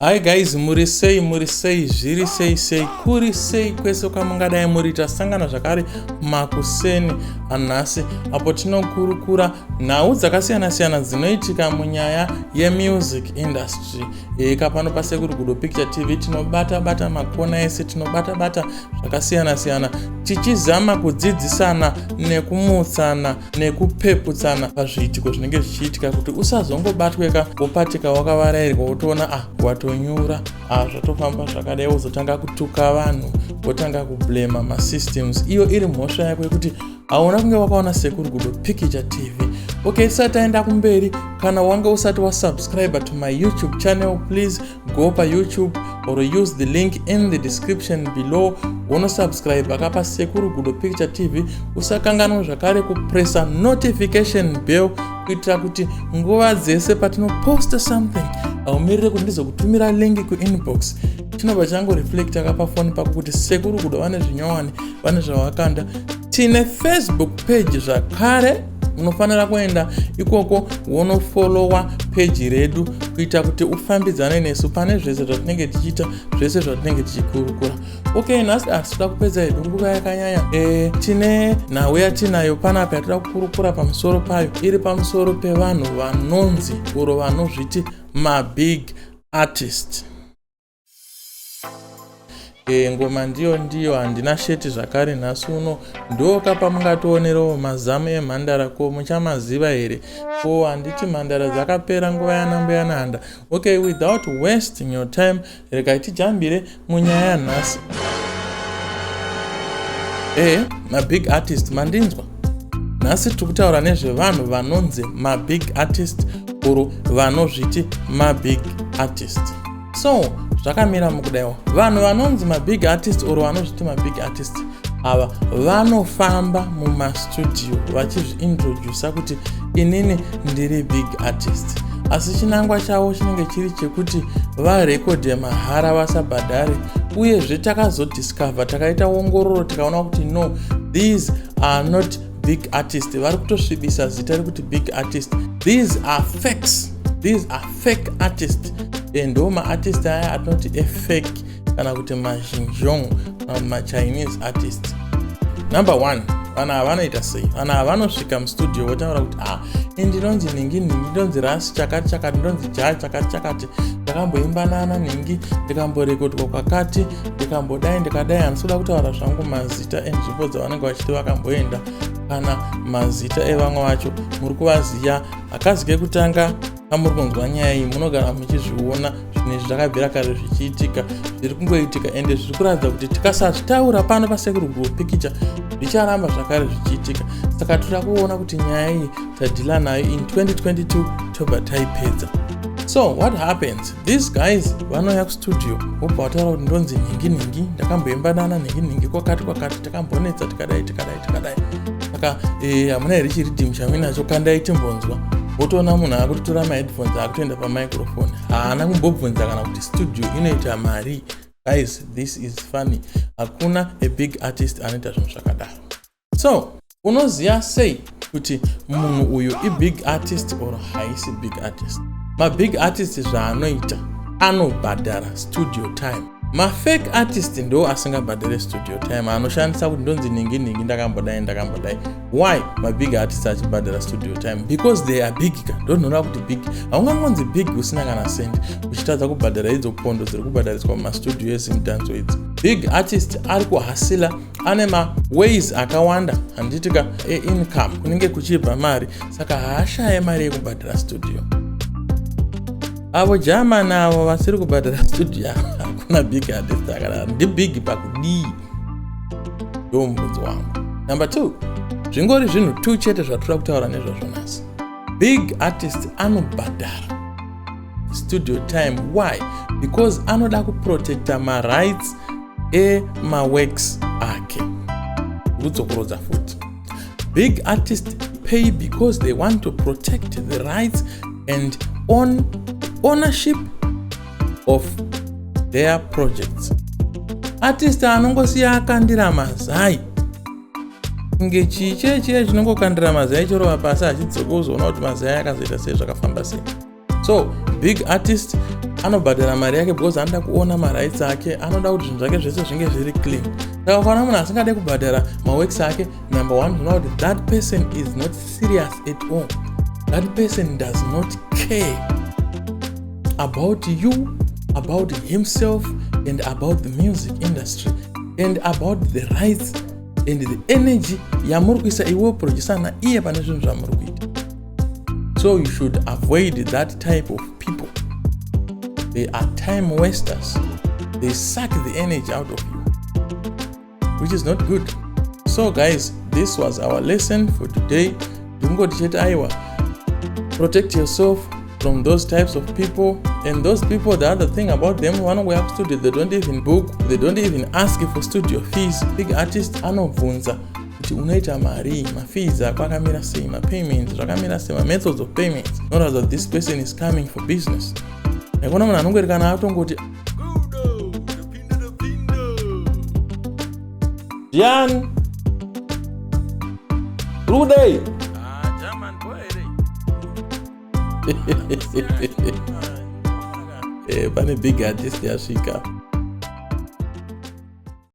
Hi guys, muri sei, muri sei, zviri sei sei, kuri sei kwese kwamungadai muri? Tasangana zvakare makuseni anhasi apo tinokurukura nhau dzakasiyana-siyana dzinoitika munyaya yemusic industry. Eka pano paSekuru Gudo Picture TV tinobata bata makona ese, tinobata bata zvakasiyana-siyana, tichizama kudzidzisana nekumutsana nekupeputsana pazviitiko zvinenge zvichiitika, kuti usazongobatweka wopatika wakavarairwa, wotoona, ah, watonyura, ah, zvatofamba zvakadai, wozotanga kutuka vanhu, wotanga kublema masystems, iyo iri mhosva yako yekuti hauna kunge wakaona Sekuru Gudo Picture TV. Okay, tisati taenda kumberi, kana wanga usati wasubscribe to my YouTube channel, please go paYouTube or use the link in the description below, wonosubscribe akapa Sekuru Gudo Picture TV. Usakanganwa zvakare kupressa notification bell kuitira kuti nguva dzese patinoposta something, haumirire kuti ndizokutumira link kuinbox. Chinobva changoreflecta kapafoni pako kuti Sekuru Gudo vane zvinyowani, vane zvavakanda. Tine Facebook page zvakare, unofanira kuenda ikoko wonofollowa peji redu kuita kuti ufambidzane nesu pane zvese zvatinenge tichiita, zvese zvatinenge tichikurukura. Okay, nhasi hatitoda kupedza hedu nguva yakanyanya. Tine nhau yatinayo panapa yatoda kukurukura pamusoro payo, iri pamusoro pevanhu vanonzi uro vanozviti mabig artist. Ngoma ndiyo ndiyo, handina sheti zvakare nhasi uno. Ndoka pamungationerewo mazamu emhandara. Ko muchamaziva here? Ko handiti mhandara dzakapera nguva yanambuya Nehanda? Okay, without wasting your time, regai tijambire munyaya yanhasi. Mabig artist, mandinzwa? Nhasi tiri kutaura nezvevanhu vanonzi mabig artist oro vanozviti mabig artist. So zvakamira mukudaiwa, vanhu vanonzi mabig artist oro vanozviti mabig artist ava vanofamba mumastudio vachizviintrodusa kuti inini ndiri big artist, asi chinangwa chavo chinenge chiri chekuti varekodhe mahara, vasabhadhare. Uyezve takazodiscover, takaita ongororo, tikaona kuti no, these are not big artist. Vari kutosvibisa zita rekuti big artist. These are fakes, these are fake artist. Ndo maartist aya atinoti efake kana kuti mazhinjong kana maChinese artist. Number one, vanhu ava vanoita sei? Vanhu ava vanosvika mustudio votaura kuti, ah, ndinonzi nhingi nhingi, ndinonzi rasi chakati chakati, ndinonzi ja chakati chakati, ndakamboimbanana nhingi, ndikamborekodwa kwakati, ndikambodai, ndikadai. Handisi kuda kutaura zvangu mazita enzvimbo dzavanenge vachiti vakamboenda kana mazita evamwe vacho. Muri kuvaziva. Hakazi kekutanga kamuri kunzwa nyaya iyi, munogara muchizviona. Zvinhu izvi zvakabvira kare zvichiitika, zviri kungoitika, ende zviri kuratidza kuti tikasazvitaura pano paSekuru Gudo Picture, zvicharamba zvakare zvichiitika. Saka toda kuona kuti nyaya iyi tadeala nayo in 2022, tobva taipedza. So what happens? These guys vanouya kustudio, vobva vataura kuti ndonzi nhingi nhingi, ndakamboimba nana nhingi nhingi kwakati kwakati, takambonetsa, tikadai, tikadai, tikadai. Saka hamuna here chiriddim chamuinacho? Kandai timbonzwa. Wotoona munhu akutotora maheadphones, akutoenda pamicrophone, haana kumbobvunza kana kuti studio inoita mari. Guys, this is funny. Hakuna a big artist anoita zvinhu zvakadaro. So unoziva sei kuti munhu uyu ibig artist or haisi big artist? Mabig artist zvaanoita, anobhadhara studio time. Mafake artist ndo asingabhadhare studio time, anoshandisa kuti ndonzi nhingi nhingi, ndakambodai, ndakambodai. Why mabig artist achibhadhara studio time? Because they are big ka. Ndonhora kuti big, haungangonzi big usina kana cent, uchitadza kubhadhara idzo pondo dziri kubhadhariswa mumastudio eZimdancehall idzi. Big artist ari kuhustla, ane maways akawanda, handitika, eincome kunenge kuchibva mari, saka haashaye mari yekubhadhara studio. Avo german avo vasiri kubhadhara studio, hakuna big artist akadaro. Ndibig pakudii? Ndo mubvunzo wangu. Number two, zvingori zvinhu two chete zvatoda kutaura nezvazvo nhasi. Big artist anobhadhara studio time. Why? Because anoda kuprotecta marights emaworks ake. Kudzokorodza futi, big artist pay because they want to protect the rights and on ownership of their projects. Artist anongosiya akandira mazai kunge chii chiye chiye chinongokandira mazai, chorova pasi, achidzoka uzoona kuti mazai akazoita sei, zvakafamba sei. So big artist Anobhadhara mari yake because anoda kuona marights ake, anoda kuti zvinhu zvake zvese zvinge zviri clean. Saka ukaona munhu asingade kubhadhara maworks ake, number one, zvinoa kuti that person is not serious at all. That person does not care about you, about himself and about the music industry and about the rights and the energy yamuri kuisa iwe producer naiye pane zvinhu zvamuri kuita. So you should avoid that type of people. They are time wasters. They suck the energy out of you, which is not good. So guys, this was our lesson for today. Ndikungoti chete, aiwa, protect yourself from those types of people. And those people, the other thing about them, vanongouya kustudio, they don't even book, they don't even ask for studio fees. Big artist anobvunza kuti unoita mari, mafees ako akamira sei, mapayments zvakamira sei, mamethods of payments. Noratidza that this person is coming for business. Ndaikuona munhu anongori kana atongoti Jan Rudei. Ah, German boy. Pane big artist yasvika.